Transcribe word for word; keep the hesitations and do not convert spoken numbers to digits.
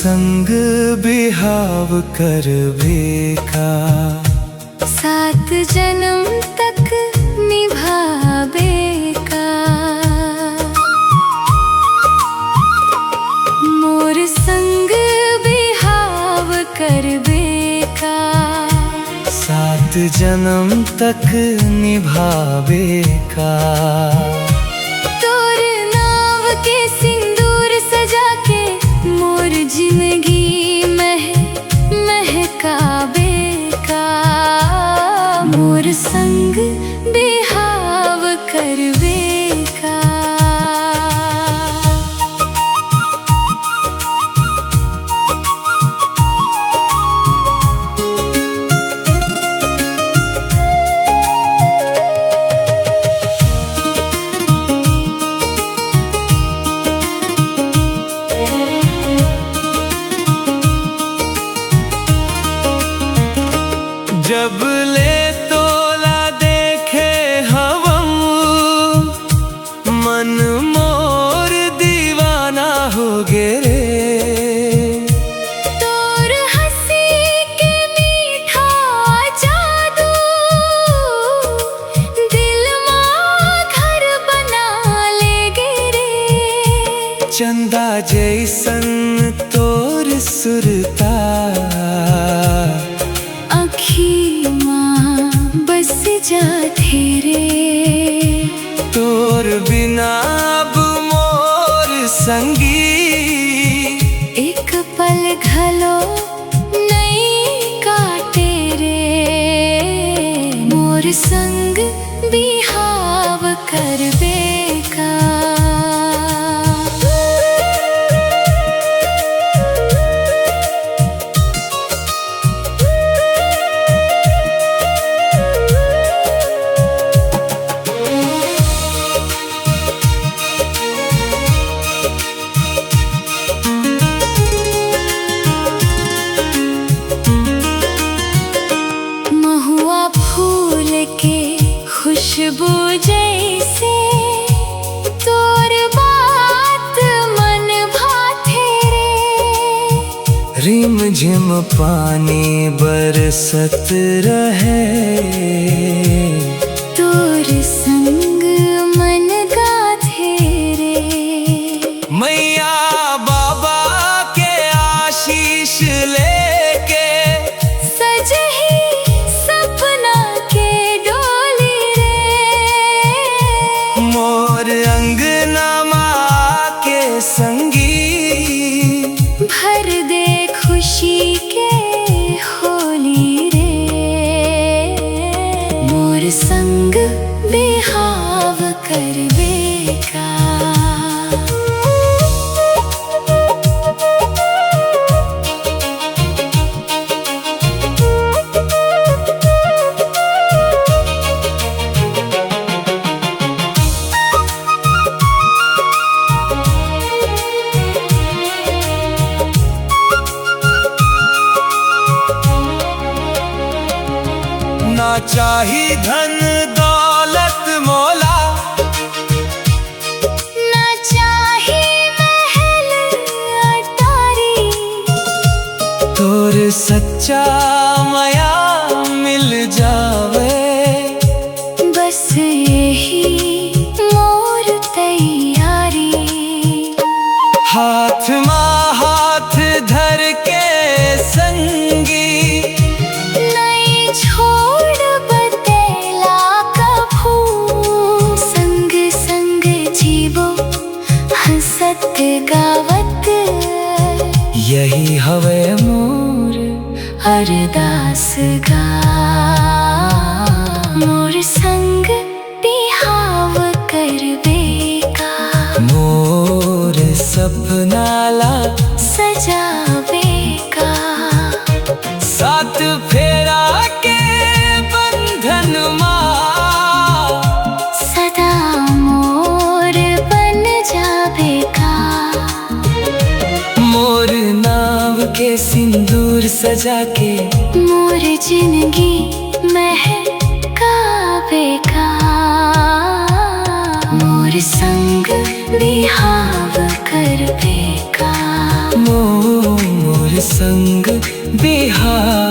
संग बिहाव करबे का। सात जनम तक निभाबे का। मोर संग बिहाव करबे का। सात जनम तक निभाबे का। तोर नाव के सिंदूर सजा के मोर जिंदगी मह महकाबे का। मोर संग बिहाव करबे का। जब ले तोला देखे हवं, मन मोर दीवाना होगे रे। तोर हंसी के मीठा जादू दिल मा घर बना लेगे रे। चंदा जैसन तोर सुरता अँखी मा बस जाथे रे। तोर बिना अब मोर संगी एक पल घलो नइ काटे रे। मोर संग बिहाव करबे का। महुआ फूल के खुशबू जैसे तोर बात मन भाथे रे। रिम झिम पानी बरसत रहे। तोर संग मन गाथे रे। मैया बाबा के आशीष लेके सजही सपना के डोली रे। मोर अंगना मा के संगी भर दे खुशी के होली रे। मोर संग बिहाव करबे का। ना चाही धन दौलत मोला, ना चाही महल अटारी। तोर सच्चा मया मिल जावे, बस यही मोर तैयारी। हाथ मा हाथ धर के संगी, नइ छोड़ब तेला कभू। संग संग जीबो हंसत गावत, यही हवे मोर अरदास गा। मोर संग बिहाव करबे का। मोर सपना ला सजाबे का। सात फेरा के बंधन मा सदा मोर बन जाबे का। मोर नाव के सिंदूर सजा के मोर जिंदगी महकाबे का। मोर संग बिहाव करबे का। मोर संग बिहार।